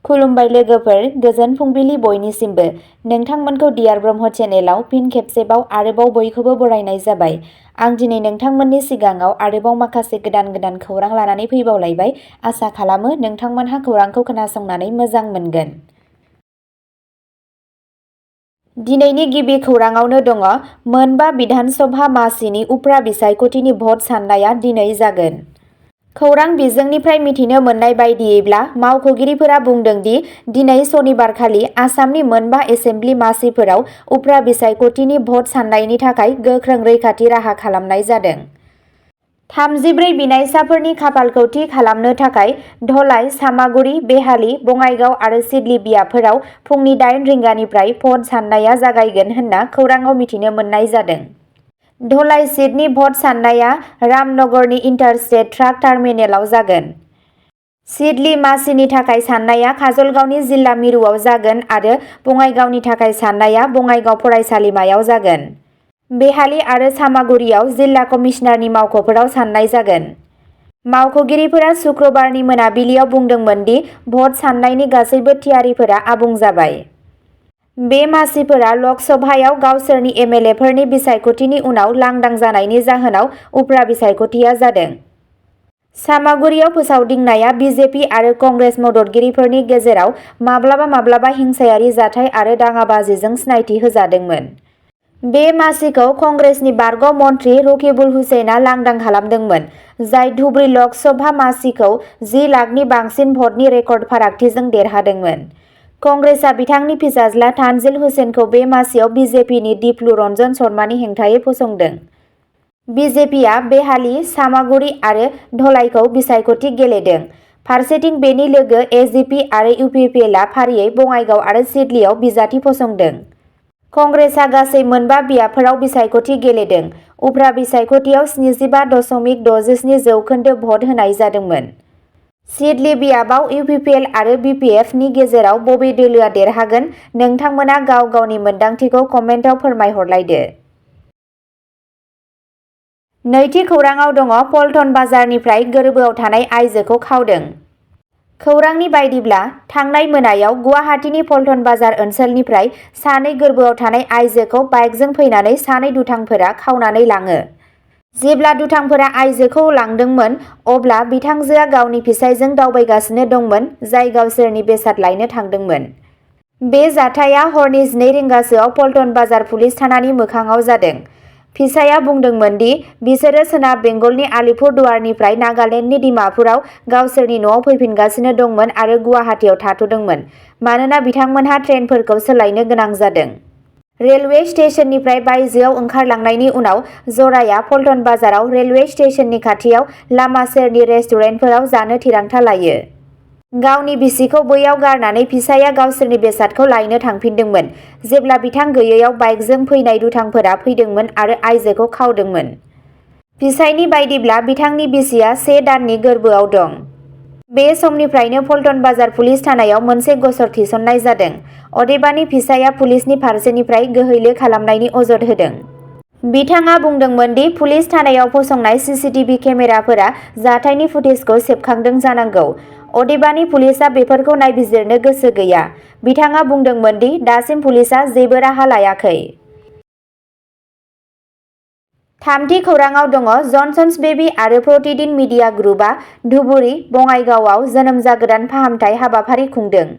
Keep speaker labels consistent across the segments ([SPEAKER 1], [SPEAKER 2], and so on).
[SPEAKER 1] खुलुमबाय लोगोफोर, गोजोन फुंबिलि बयनिसिमबो। नोंथांमोनखौ डियार ब्रह्म चेनेलाव फिन खेबसेबाव आरोबाव बयखौबो बरायनाय जाबाय। आं दिनै नोंथांमोननि सिगाङाव आरोबाव माखासे गोदान खौरां लानानै फैबावलायबाय। आसा खालामो नोंथांमोनहा खौरांखौ खोनासंनानै मोजां मोनगोन। दिनैनि गिबि खौराङावनो दङ, मोनबा बिधानसभा मासिनि उफ्रा बिसायख'थिनि भट साननाया दिनै जागोन। खौरां बिजोंनिफ्राय मिथिनो मोननाय बायदियैब्ला मावख'गिरिफोरा बुंदों दि दिनै सनिबारखालि आसामनि मोनबा एसेम्ब्लि मासिफोराव उफ्रा बिसायख'थिनि भट साननायनि थाखाय गोख्रों रैखाथि राहा खालामनाय जादों। 34 बिनायसाफोरनि खाफालखौ थि खालामनो थाखाय धलाई, सामागुरि, बेहाली, बङाइगाव आरो सिडली बियाबफोराव फुंनि 8 रिंगानिफ्राय भट साननाया जागायगोन होनना खौराङाव मिथिनो मोननाय जादों। धलाई सीटनि भट साननाया रामनगरनि इन्टारस्टेट ट्राक टार्मिनेलाव जागोन। सिडली मासिनि थाखाय साननाया काजलगावनि जिल्ला मिरुआव जागोन आरो बङाइगावनि थाखाय साननाया बङाइगाव फरायसालिमायाव जागोन। बेहाली आरो सामागुरियाव जिल्ला कमिसनारनि मावख'फोराव साननाय जागोन। मावख'गिरिफोरा सुक्रुबारनि मोनाबिलियाव बुंदोंमोन दि भट साननायनि गासैबो थियारिफोरा आबुं जाबाय। बे मासिफोरा लक सभायाव गावसोरनि एमएलएफोरनि बिसायख'थिनि उनाव लांदां जानायनि जाहोनाव उफ्रा बिसायख'थिया जादों। सामागुरियाव फोसावदिंनाया बिजेपि आरो कंग्रेस मददगिरिफोरनि गेजेराव माब्लाबा हिंसायारि जाथाय आरो दाङाबाजिजों सिनायथि होजादोंमोन। बे मासिखौ कंग्रेसनि बारग' मन्थ्रि रकिबुल हुसैनआ लांदां खालामदोंमोन, जाय धुबरी लक सभा मासिखौ 10 लाखनि बांसिन भटनि रेकर्ड फारागथिजों देरहादोंमोन। कंग्रेसआ बिथांनि फिसाज्ला तानजिल हुसैनखौ बे मासियाव बिजेपिनि दिप्लु रन्जन शर्मानि हेंथायै फसंदों। बिजेपिआ बेहाली, सामागुरि आरो धलाईखौ बिसायख'थि गेलेदों। फारसेथिं बेनि लोगो एजिपि आरो इउपिपिएलआ फारियै बङाइगाव आरो सिडलीआव बिजाथि फसंदों। कंग्रेसआ गासै मोनबा बियाबफोराव बिसायख'थि गेलेदों। उफ्रा बिसायख'थियाव 75.67% जौखोन्दो भट होनाय जादोंमोन। सिडली बियाबाव इउपिपिएल आरो बिपिएफनि गेजेराव बबे दोलोआ देरहागोन? नोंथांमोना गाव गावनि मोन्दांथिखौ कमेन्टआव फोरमायहरलायदो। नैथि खौराङाव दङ, पल्टन बाजारनिफ्राय गोर्बोआव थानाय आइजोखौ खावदों। खौरांनि बायदिब्ला, थांनाय मोनायाव गुवाहाटीनि पल्टन बाजार ओनसोलनिफ्राय सानै गोर्बोआव थानाय आइजोखौ बाइकजों फैनानै सानै दुथांफोरा खावनानै लाङो। जेब्ला दुथांफोरा आइजोखौ लांदोंमोन, अब्ला बिथांजोआ गावनि फिसायजों दावबायगासिनो दंमोन, जाय गावसोरनि बेसाद लायनो थांदोंमोन। बे जाथाया हरनि 12 रिंगासोआव पल्टन बाजार पुलिस थानानि मोखाङाव जादों। फिसायआ बुंदोंमोन दि बिसोरो सोनाब बेंगलनि आलिपुरदुवारनिफ्राय नागालेन्डनि डिमापुराव गावसोरनि न'आव फैफिनगासिनो दंमोन आरो गुवाहाटीआव थाथ'दोंमोन, मानोना बिथांमोनहा ट्रेनफोरखौ सोलायनो गोनां जादों। रेलवे स्टेशननिफ्राय बायजोआव ओंखारलांनायनि उनाव जराया पल्टन बाजाराव रेलवे स्टेशननि खाथियाव लामा सेरनि रेस्टुरेन्टफोराव जानो थिरांथा लायो। गावनि बिसिखौ बैयाव गारनानै फिसायआ गावसोरनि बेसादखौ लायनो थांफिनदोंमोन, जेब्ला बिथां गैयैयाव बाइकजों फैनाय दुथांफोरा फैदोंमोन आरो आइजोखौ खावदोंमोन। फिसायनि बायदिब्ला बिथांनि बिसिया 1 दाननि गोर्बोआव दं। बे समनिफ्रायनो पल्टन बाजार पुलिस थानायाव मोनसे गसर थिसननाय जादों। अदेबानि फिसायआ पुलिसनि फारसेनिफ्राय गोहैले खालामनायनि अजद होदों। बिथाङा बुंदोंमोन दि पुलिस थानायाव फसंनाय सीसीटीवी केमेराफोरा जाथायनि फुटेजखौ सेबखांदों जानांगौ। अदेबानि पुलिसआ बेफोरखौ नायबिजिरनो गोसो गैया। बिथाङा बुंदोंमोन दि दासिम पुलिसआ जेबो राहा लायाखै। थामथि खौराङाव दङ, जनसन्स बेबी आरो प्रतिदिन मिडिया ग्रुपआ धुबुरी, बङाइगावआव जोनोम जागोदान फाहामथाय हाबाफारि खुंदों।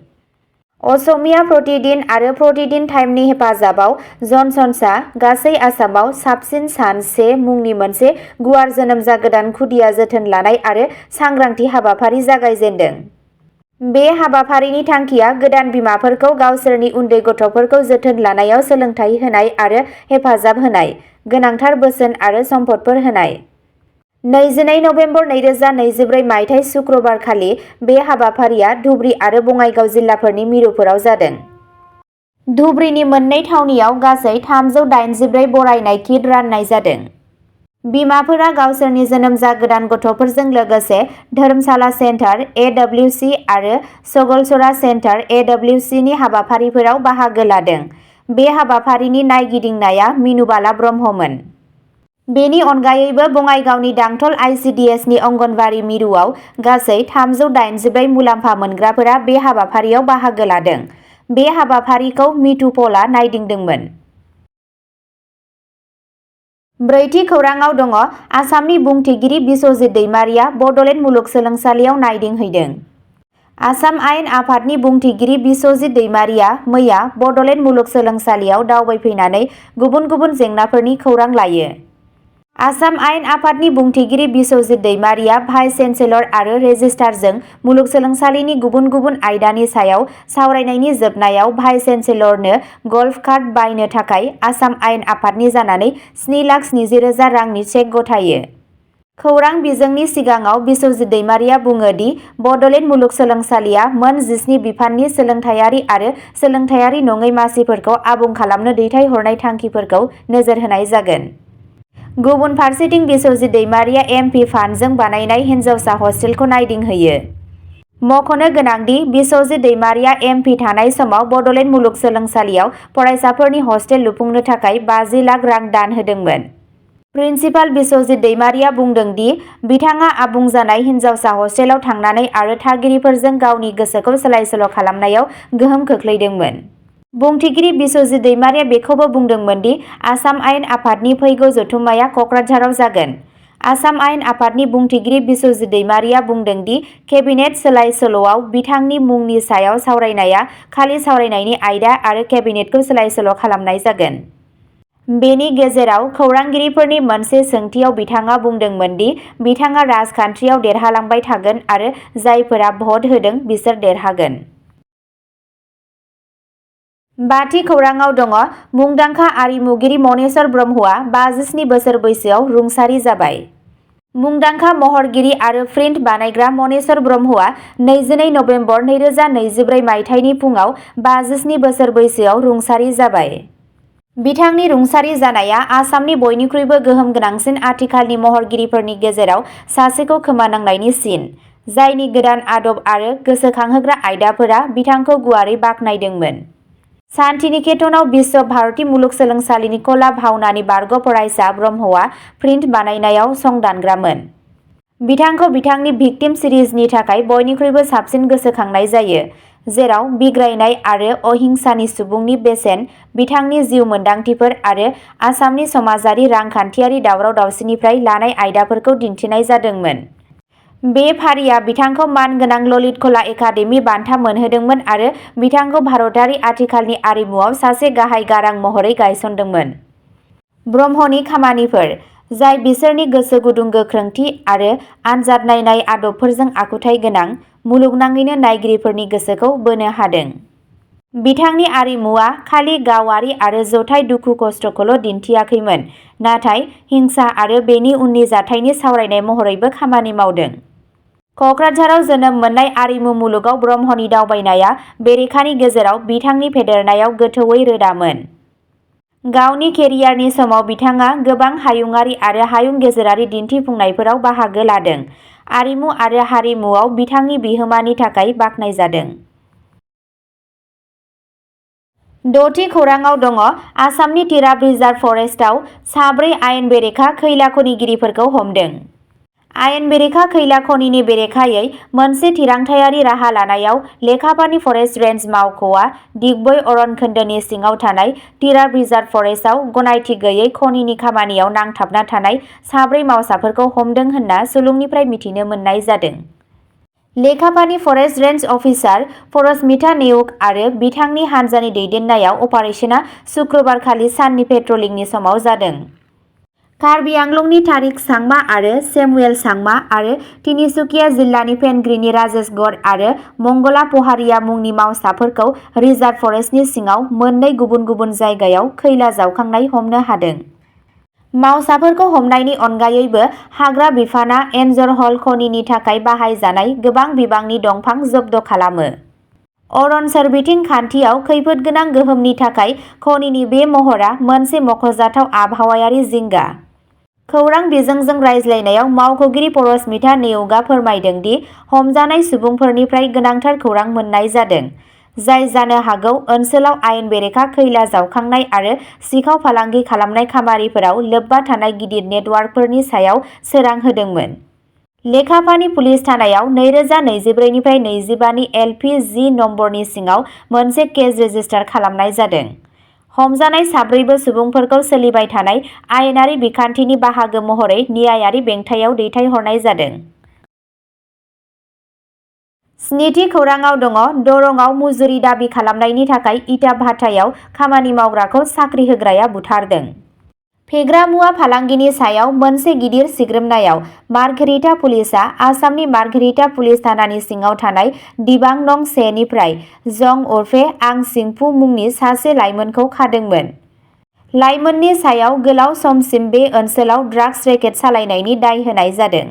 [SPEAKER 1] असमिया प्रतिदिन आरो प्रतिदिन टाइमनि हेफाजाबाव जनसन्सआ गासै आसामाव साबसिन सान 1 मुंनि मोनसे गुवार जोनोम जागोदान खुदिया जोथोन लानाय आरो सांग्रांथि हाबाफारि जागायजेनदों। बे हाबाफारिनि थांखिया गोदान बिमाफोरखौ गावसोरनि उन्दै गथ'फोरखौ जोथोन लानायाव सोलोंथाय होनाय आरो हेफाजाब होनाय, गोनांथार बोसोन आरो सम्फदफोर होनाय। 22 नबेम्बर 2024 मायथाइ सुक्रुबारखालि बे हाबाफारिया धुबरी आरो बङाइगाव जिल्लाफोरनि मिरुफोराव जादों। धुबरीनि मोननै थावनियाव गासै 384 बरायनाय किट राननाय जादों। बिमाफोरा गावसोरनि जोनोम जागोदान गथ'फोरजों लोगोसे धर्मशाला सेन्टार (एडब्लिउसि) आरो सगलसरा सेन्टार (एडब्लिउसि) नि हाबाफारिफोराव बाहागो लादों। बे हाबाफारिनि नायगिदिंनाया मिनुबाला ब्रह्ममोन। बेनि अनगायैबो बङाइगावनि दांथल ICDSनि अंगनबाड़ी मिरुआव गासै 384 मुलाम्फा मोनग्राफोरा बे हाबाफारियाव बाहागो लादों। बे हाबाफारिखौ मितुपलआ नायदिंदोंमोन। ब्रैथि खौराङाव दङ आसामनि बुंथिगिरि बिस्वजित दैमारिया बड'लेण्ड मुलुगसोलोंसालियाव नायदिंहैदों। आसाम आयेन आफादनि बुंथिगिरि बिस्वजित दैमारिया मैया बड'लेण्ड मुलुगसोलोंसालियाव दावबायफैनानै गुबुन गुबुन जेंनाफोरनि खौरां लायो। आसाम आयेन आफादनि बुंथिगिरि बिस्वजित दैमारिया भाइस चेन्सेलर आरो रेजिस्ट्रारजों मुलुगसोलोंसालिनि गुबुन गुबुन आयदानि सायाव सावरायनायनि जोबनायाव भाइस चेन्सेलरनो गल्फ कार्ट बायनो थाखाय आसाम आयेन आफादनि जानानै 7,70,000 रांनि चेक गथायो। खौरां बिजोंनि सिगाङाव बिस्वजित दैमारिया बुङो दि बड'लेण्ड मुलुगसोलोंसालिया मोन 17 बिफाननि सोलोंथायारि आरो सोलोंथायारि नङै मासिफोरखौ आबुं खालामनो दैथायहरनाय थांखिफोरखौ नोजोर होनाय जागोन। गुबुन फारसेथिं बिस्वजित दैमारिया MP फान्डजों बानायनाय हिन्जावसा हस्टेलखौ नायदिंहैयो। मख'नो गोनांदि बिस्वजित दैमारिया MP थानाय समाव बड'लेण्ड मुलुगसोलोंसालियाव फरायसाफोरनि हस्टेल लुफुंनो थाखाय 50 लाख रां दान होदोंमोन। प्रिन्सिपाल बिस्वजित दैमारिया बुंदों दि बिथाङा आबुं जानाय हिन्जावसा हस्टेलाव थांनानै आरो थागिरिफोरजों गावनि गोसोखौ सोलाय-सोल' खालामनायाव गोहोम खोख्लैदोंमोन। बुंथिगिरि बिस्वजित दैमारिया बेखौबो बुंदोंमोन दि आसाम आयेन आफादनि फैगौ जथुम्माया क'क्राझाराव जागोन। आसाम आयेन आफादनि बुंथिगिरि बिस्वजित दैमारिया बुंदों दि केबिनेट सोलाय-सोल'आव बिथांनि मुंनि सायाव सावरायनाया खालि सावरायनायनि आयदा आरो केबिनेटखौ सोलाय-सोल' खालामनाय जागोन। बेनि गेजेराव खौरांगिरिफोरनि मोनसे सोंथियाव बिथाङा बुंदोंमोन दि बिथाङा राजखान्थियाव देरहालांबाय थागोन आरो जायफोरा भट होदों बिसोर देरहागोन। बाथि खौराङाव दङ मुंदांखा आरिमुगिरि मनेश्वर ब्रह्मआ 57 बोसोर बैसोआव रुंसारि जाबाय। मुंदांखा महरगिरि आरो प्रिन्ट बानायग्रा मनेश्वर ब्रह्मआ 22 नबेम्बर 2024 मायथाइनि फुङाव 57 बोसोर बैसोआव रुंसारि जाबाय। बिथांनि रुंसारि जानाया आसामनि बयनिख्रुइबो गोहोम गोनांसिन आथिखालनि महरगिरिफोरनि गेजेराव सासेखौ खोमानांनायनि सिन, जायनि गोदान आदब आरो गोसोखांहोग्रा आयदाफोरा बिथांखौ गुवारै बाख्नायदोंमोन। शान्तिनिकेतनआव बिश्व भारती मुलुगसोलोंसालिनि कला भावनानि बारग' फरायसा ब्रह्मआ प्रिन्ट बानायनायाव संदानग्रामोन। बिथांखौ बिथांनि भिक्टिम सिरिजनि थाखाय बयनिख्रुइबो साबसिन गोसोखांनाय जायो, जेराव बिग्रायनाय आरो अहिंसानि सुबुंनि बेसेन, बिथांनि जिउ मोनदांथिफोर आरो आसामनि समाजारि रांखान्थियारि दावराव-दावसिनिफ्राय लानाय आयदाफोरखौ दिन्थिनाय जादोंमोन। बे फारिया बिथांखौ मानगोनां ललित कला एकाडेमि बान्था मोनहोदोंमोन आरो बिथांखौ भारतारि आथिखालनि आरिमुआव सासे गाहाय गारां महरै गायसनदोंमोन। ब्रह्मनि खामानिफोर, जाय बिसोरनि गोसो गुदुं गोख्रोंथि आरो आनजाद नायनाय आदबफोरजों आखुथाय गोनां, मुलुगनाङैनो नायगिरिफोरनि गोसोखौ बोनो हादों। बिथांनि आरिमुआ खालि गावारि आरो जथाय दुखु खस्थ'खौल' दिन्थियाखैमोन, नाथाय हिंसा आरो बेनि उननि जाथायनि सावरायनाय महरैबो खामानि मावदों। क'क्राझाराव जोनोम मोननाय आरिमु मुलुगाव ब्रह्मनि दावबायनाया बेरेखानि गेजेराव बिथांनि फेदेरनायाव गोथौवै रोदामोन। गावनि केरियारनि समाव बिथाङा गोबां हायुंआरि आरो हायुं गेजेरारि दिन्थिफुंनायफोराव बाहागो लादों। आरिमु आरो हारिमुआव बिथांनि बिहोमानि थाखाय बाख्नायजादों। द'थि खौराङाव दङ आसामनि तिराप रिजार्भ फरेस्टआव 4 आयेन बेरेखा खैला खनिगिरिफोरखौ हमदों। आयेन बेरेखा खैला खनिनि बेरेखायै मोनसे थिरांथायारि राहा लानायाव लेखापानि फरेस्ट रेन्ज मावख'आ दिग्बय अरन खोन्दोनि सिङाव थानाय तिराप रिजार्भ फरेस्टआव गनायथि गैयै खनिनि खामानियाव नांथाबना थानाय 4 मावसाफोरखौ हमदों होनना सुलुंनिफ्राय मिथिनो मोननाय जादों। लेखापानि फरेस्ट रेन्ज अफिसार परसमिता नेउग आरो बिथांनि हान्जानि दैदेननायाव अपारेशना सुक्रुबारखालि साननि पेट्रलिंनि समाव जादों। कार्बि आंलंनि तारिक सांमा आरो सेमुएल सांमा आरो तिनिसुकिया जिल्लानि पेनग्रिनि राजेश गौड़ आरो मंगला पहारिया मुंनि मावसाफोरखौ रिजार्भ फरेस्टनि सिङाव मोननै गुबुन गुबुन जायगायाव खैला जावखांनाय हमनो हादों। मावसाफोरखौ हमनायनि अनगायैबो हाग्रा बिफानआ एन्जर हल खनिनि थाखाय बाहायजानाय गोबां बिबांनि दंफां जब्द खालामो। अरन सोरबिथिं खान्थियाव खैफोदगोनां गोहोमनि थाखाय खनिनि बे महरा मोनसे मख'जाथाव आबहावायारि जिंगा। खौरां बिजोंजों रायज्लायनायाव मावख'गिरि परसमिता नेउगआ फोरमायदों दि हमजानाय सुबुंफोरनिफ्राय गोनांथार खौरां मोननाय जादों। जाय जानो हागौ ओनसोलाव आयेन बेरेखा खैला जावखांनाय आरो सिखाव फालांगि खालामनाय खामानिफोराव लोब्बा थानाय गिदिर नेटवार्कफोरनि सायाव सोरां होदोंमोन। लेखापानि पुलिस थानायाव 2024 निफ्राय 25 नि LPG नम्बरनि सिङाव मोनसे केस रेजिस्टार खालामनाय जादों। हमजानाय साब्रैबो सुबुंफोरखौ सोलिबाय थानाय आयेनारि बिखान्थिनि बाहागो महरै न्यायारि बेंथायाव दैथायहरनाय जादों। स्निथि खौराङाव दङ दरंआव मुजुरि दाबि खालामनायनि थाखाय इटा भाटायाव खामानि मावग्राखौ साख्रि होग्राया बुथारदों। फेग्रा मुवा फालांगिनि सायाव मोनसे गिदिर सिग्रोमनायाव मार्घेरिटा पुलिसआ आसामनि मार्घेरिटा पुलिस थानानि सिङाव थानाय दिबां नं 1 निफ्राय जं उर्फे आं सिंफु मुंनि सासे लाइमोनखौ खादोंमोन। लाइमोननि सायाव गोलाव समसिम बे ओनसोलाव ड्राग्स रेकेट सालायनायनि दाय होनाय जादों।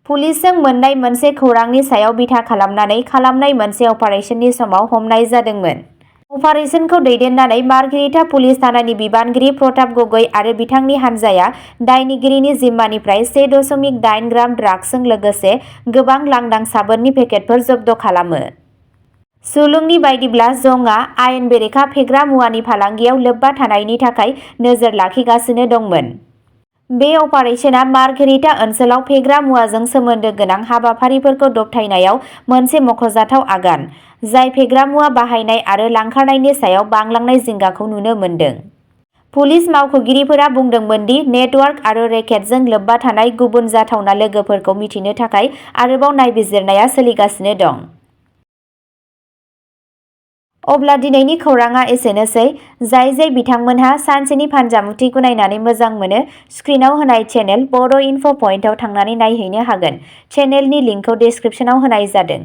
[SPEAKER 1] पुलिसजों मोननाय मोनसे खौरांनि सायाव बिथा खालामनानै खालामनाय मोनसे अपारेशननि समाव हमनाय जादोंमोन। अपारेशनखौ दैदेननानै मार्घेरिटा पुलिस थानानि बिबानगिरि प्रताप गगৈ आरो बिथांनि हानजाया दायनिगिरिनि जिम्मानिफ्राय 1.8 ग्राम ड्राग्सजों लोगोसे गोबां लांदां साबोननि पेकेटफोर जब्द खालामो। सुलुंनि बायदिब्ला जंआ आयेन बेरेखा फेग्रा मुवानि फालांगियाव लोब्बा थानायनि थाखाय नोजोर लाखिगासिनो दंमोन। बे अपारेशना मार्घेरिटा ओनसोलाव फेग्रा मुवाजों सोमोन्दो गोनां हाबाफारिफोरखौ दबथायनायाव मोनसे मख'जाथाव आगान, जाय फेग्रा मुवा बाहायनाय आरो लांखारनायनि सायाव बांलांनाय जिंगाखौ नुनो मोनदों। पुलिस मावख'गिरिफोरा बुंदोंमोन दि नेटवार्क आरो रेकेटजों लोब्बा थानाय गुबुन जाथावना लोगोफोरखौ मिथिनो थाखाय आरोबाव नायबिजिरनाया सोलिगासिनो दं। अब्ला दिनैनि खौराङा एसेनोसै। जाय बिथांमोनहा सानसेनि फानजामुथिखौ नायनानै मोजां मोनो, स्क्रिनाव होनाय चेनेल बड' इनफ' पइन्टआव थांनानै नायहैनो हागोन। चेनेलनि लिंकखौ डिस्क्रिप्शनाव होनाय जादों।